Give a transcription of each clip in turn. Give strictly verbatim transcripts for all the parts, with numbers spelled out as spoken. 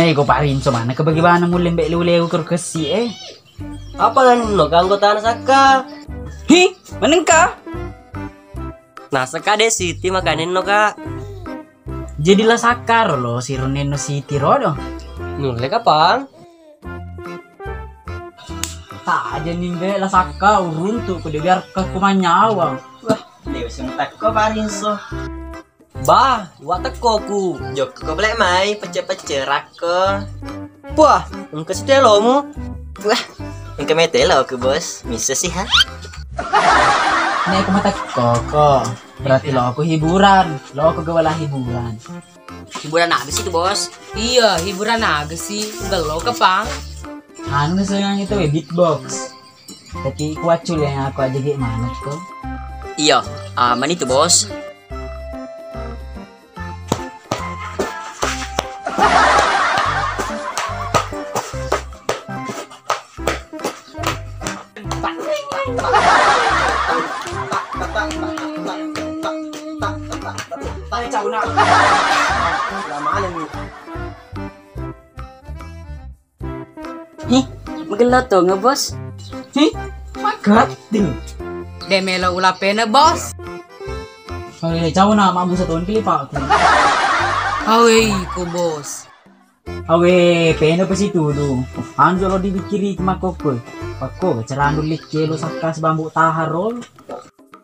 Nei ko Pak Rinso, mana ke bagaimana mulle mbek leu-leu kero kessi e? Apa lanno ka anggotana sakka? Hi, manengka? Nasakka de Siti makanenno ka. Jadi la sakka ro lo sirunenno Siti rodo. Nulle kapang. Tak aja nimbe la sakka uruntu ku de biar ke kumanyawa. Wah, dewe sing takko Pak Rinso. Bah, iwa tekkoku. Jokko ko bele mai pecce-pecce rakko. Puah, engka sitelomu. Wah, engka metelo aku bos. Misa sih ha. Nek ku matekko ko. Berarti lo aku hiburan. Lo aku gewala hiburan. Hiburan aga sih tu bos? Iya, hiburan aga sih? Gelo kepang. Anu sengang itu beatbox. Tapi kuacul yang aku aja gek manuk ko. Iya, aman itu bos. Hi, magello tonga bos. Hi, magatting. De melo ulapena bos. Hei, cau na mabbusa toni pili paku. Hawei ku bos. Awe, peno pesi tudu. Anjo lo dipikkiri makkokko. Pakko bacarandu likke lo sakka sibambu tahar rol.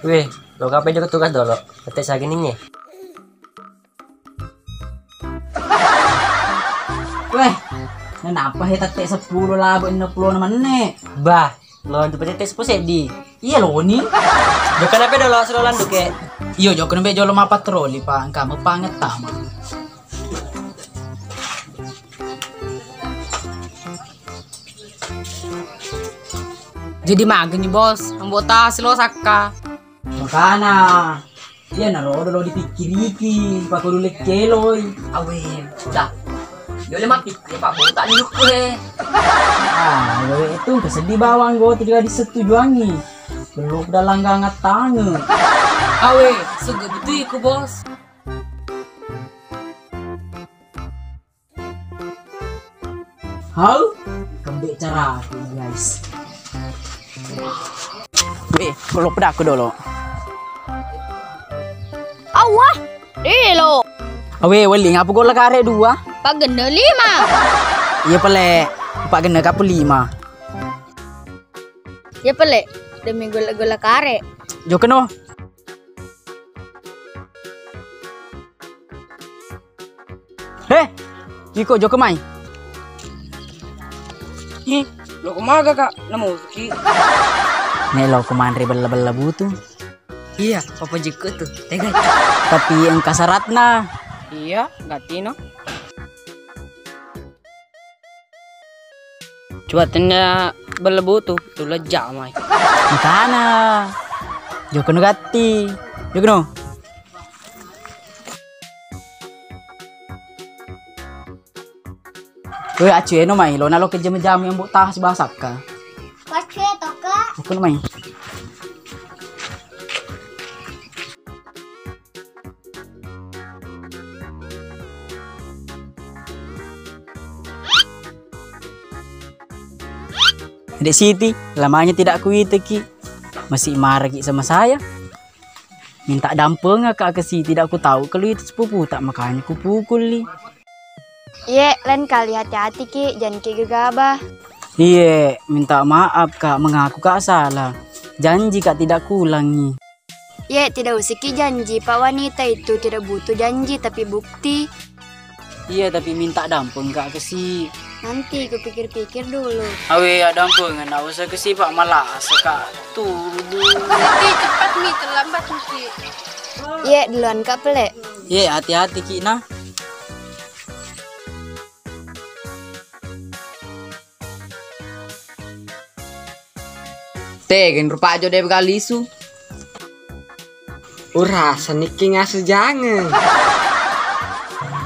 Weh, lo kape joko tugas dolo. Tette sageningnge. Weh, nenapa he tette seppulo labo enam pulo menne? Bah, lo antu pete tes seddi. Iya lo ni. Jokka nape dolo selo landuke. Iyo jokka nape jolo mapatroli pa engka mepangetta ma. Jadi mageni bos, membuat tas lo sakka. Makana, iya naro dolo dipikkiriki, pakodu lekkeloi. Awe, dah. Yo le mati, ya pak botak ni luku he. Ah, gawe itu kesedih bawang go tidak disetujuangi. Belum udah langgang tange. Awe, sego betul iku bos. Hau, kembek cara aku guys. Weh, kalau pedaku dulu. Awah, dilo. Awe, weli ngapa gola kare dua? Pak gende lima. Iya pele, pak gende kapu lima. Iya pele, demi gola-gola kare. Jokeno. He, iko jokka mai. Ih, lo kemaga kak? Namuki. Nek lo kemanre bella-bella butu. Iya, papa jikku tuh. Tega. Tapi engka syaratna. Iya, gatino. Coba tenda belebu tu, tu lejja mai. Makana. Jokno gatti. Jokno. Weh, acueno mai lo nalo ke jam-jam yang buk tahas bahasakka. Acueno mai. Dek Siti, lamanya tidak kuiteki. Masih marah ki sama saya. Minta dampengaka ke Siti, tidak kutahu kalau itu sepuputa, makanya kupukulli. Iye, lain kali hati-hati ki, jangan ki gegabah. Iye, minta maaf kak, mengaku kak salah. Janji kak tidak kuulangi. Ye, tidak usiki janji, Pak. Wanita itu tidak butuh janji, tapi bukti. Iya, tapi minta dampeng, Kak, ke si. Nanti kupikir-pikir dulu. Awe, ya dampeng, nggak usah ke si, Pak, malah suka tuduh. Nanti cepat nih, terlambat nanti. Ye, duluan, Kak, pele. Ye, hati-hati, Ki, nah. Tega rupa aja deh kali isu. Urasa niki ngasu jange.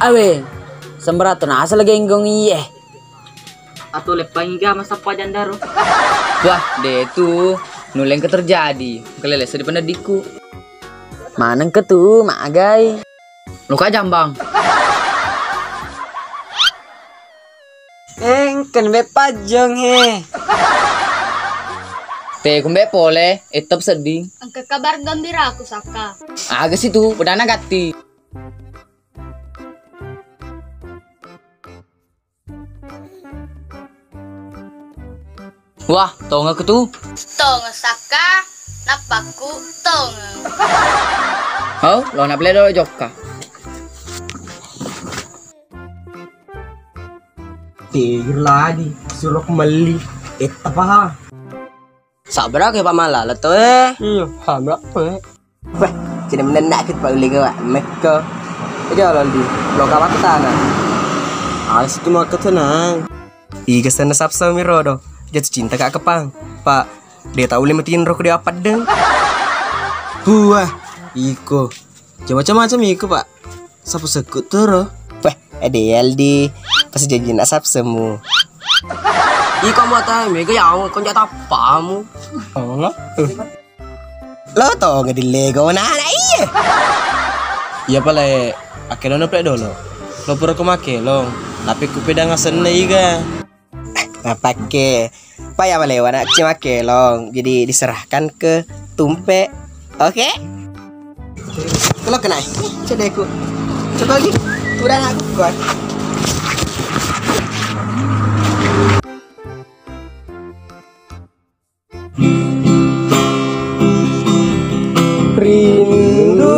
Awe, semberato nasa lagi enggong iye. Atau lepang iga masa pajan daro. Wah, de tu nuleng ke terjadi. Kelele sedih penedikku. Maneng ke tu, magai. Luka jambang. Engken be pajjong he. Te kumbe pole, etop sedding. Engka kabar gembira aku, Saka. Aga situ, pedana gatti. Wah, tongeng aku tu. Tongeng Saka, nappakku tongeng. Oh, lo napele dolo jokka. Tigir lagi, suruh melli. Eh, apa ha? Sabra ke pamala leto eh. Iya, sabra pe. Wah, cina menennak kita Pak Uli gawa mekko. Aja lo di lo kawa ke tanah. Alas itu mau ke tenang. Iga sana sapsa mirodo. Jatuh cinta kak kepang. Pak, dia tahu lima tinro ke dia apa deng. Wah, iko. Macam-macam iko, Pak. Sapu sekut toro. Wah, ade Aldi. Pas janji nak sap semu. Iko mau tahu mega ya, kau jatah pamu. Oh, lo to ngedile go na na iye. Iya pale, akelong pale dolo. Lo pura ko makelong, tapi ku pedang asenna iga. Napakke. Paya malewa nak cima kelong, jadi diserahkan ke tumpe. Oke? Kalau kenai, cedeku. Coba lagi. Udah aku kuat. Rindu,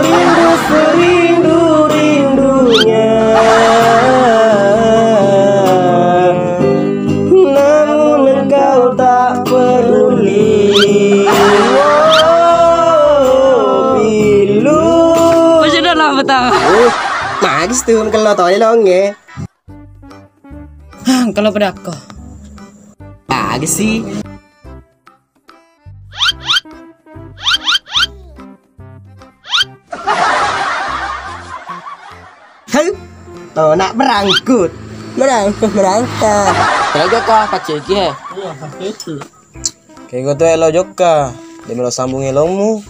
rindu serindu-rindunya. Namun engkau tak peduli. Oh, pilu. Masih ada lah petang. Uh, magis tuh kalau tahu longe. Hah, kalau pedakko. Bagus sih. Hah? Tuh, nak berangkut. Berangkut, berangkat. Kalau jokka, paceki he. Iya, paceki. Kayak gitu elo jokka. Dia melo sambung elongmu.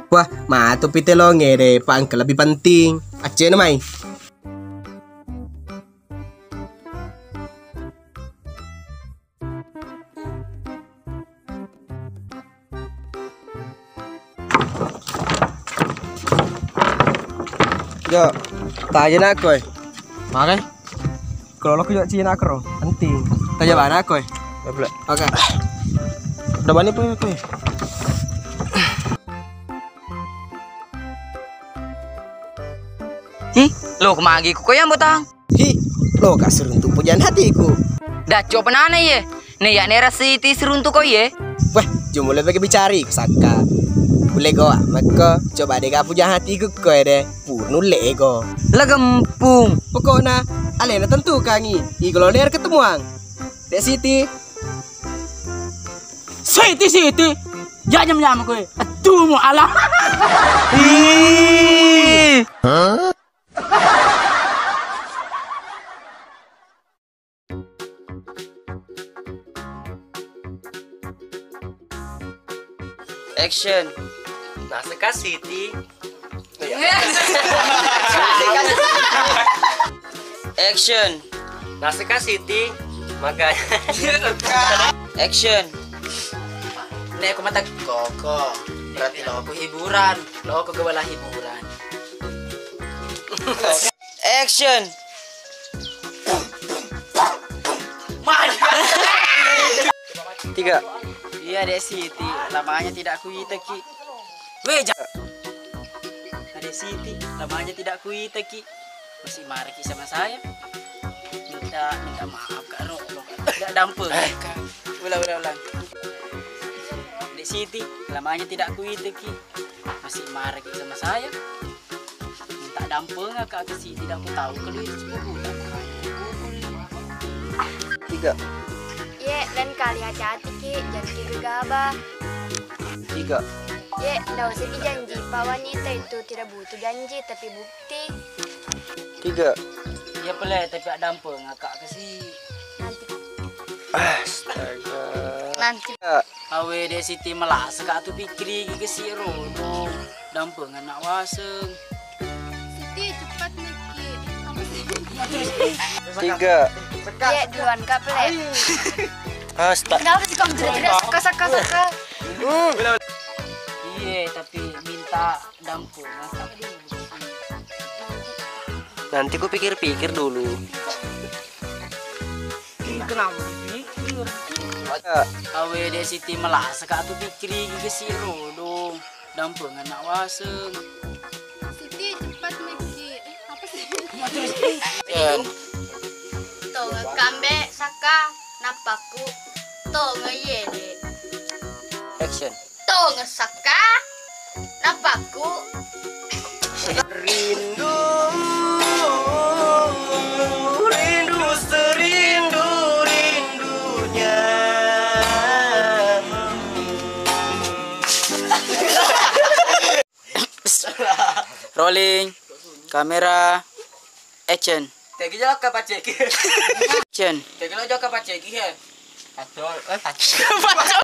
Wah, matu pite longe deh, pangke lebih penting. Aceh mai. Jo, taja nak koi. Mare. Kalau lo kejak cina kero, penting. Taja bana koi. Oke. Udah bani pun koi. Hi, lo kemagi ku koyang botang. Hi, lo ka seruntuk pujaan hatiku. Dacco penana iye. Ne ya nera siti seruntuk ko iye. Weh, jumula bagi bicari ku sakka. Kulle go mekko, coba dega pujaan hatiku ko ede. Purnu lego. Legempung. Pokokna alena tentu kangi. Iko lo ner ketemuang. Dek Siti. Siti, Siti. Jajam jam kowe. Aduh, mu alah. Ih. Action. Naseka Siti. Action. Naseka Siti. Makanya. Action. Nek aku mata koko. Berarti lo aku hiburan. Lo aku gawala hiburan. Action. Tiga. Iya, Dek Siti, lamanya tidak kuitaki. Weh, ja-, Adek Siti, lamanya tidak kuitaki. Masih marah ki sama saya. Minta, minta maaf, Kak Ro. Tidak dampeng. Ulang, ulang, ulang. Adek Siti, lamanya tidak kuitaki. Masih marah ki sama saya. Minta dampeng, Kak, ke Siti, tidak ku tahu kalau itu semua buta. Tiga. Ye, lain kali hati-hati ki, jangan ki gegabah. Tiga. Ye, ndak usah ki janji, Pak, wanita itu tidak butuh janji, tapi bukti. Tiga. Iya pale, tapi addampeng, Kak, ke si. Nanti. Astaga. Nanti. Tiga. Awe, Dek Siti, melasa, Kak, tu pikkiri ki ke si rono. Dampeng anak waseng. Siti, cepat, Niki. Apa sih? Tiga. Iya, duluan, Kak, pale. Astaga. Kenapa sih kamu tidak saka, saka, saka? Hmm. Iya, tapi minta dampeng, Kak. Nanti ku pikir-pikir dulu. Kenapa dipikir? Awe, Dek Siti, melasa, Kak, tu pikkiri ki ke si rono. Dampeng anak waseng. Siti, cepat, Meki. Eh, apa sih? Action. Tonge kambe saka nappaku. Tonge yede. Action. Tonge saka nappaku. Rindu, rindu serindu-rindunya. Rolling, kamera, action. Tegi jauh ke paceki. Action. Tegi lo jauh ke paceki he. Pacol, eh, pacol.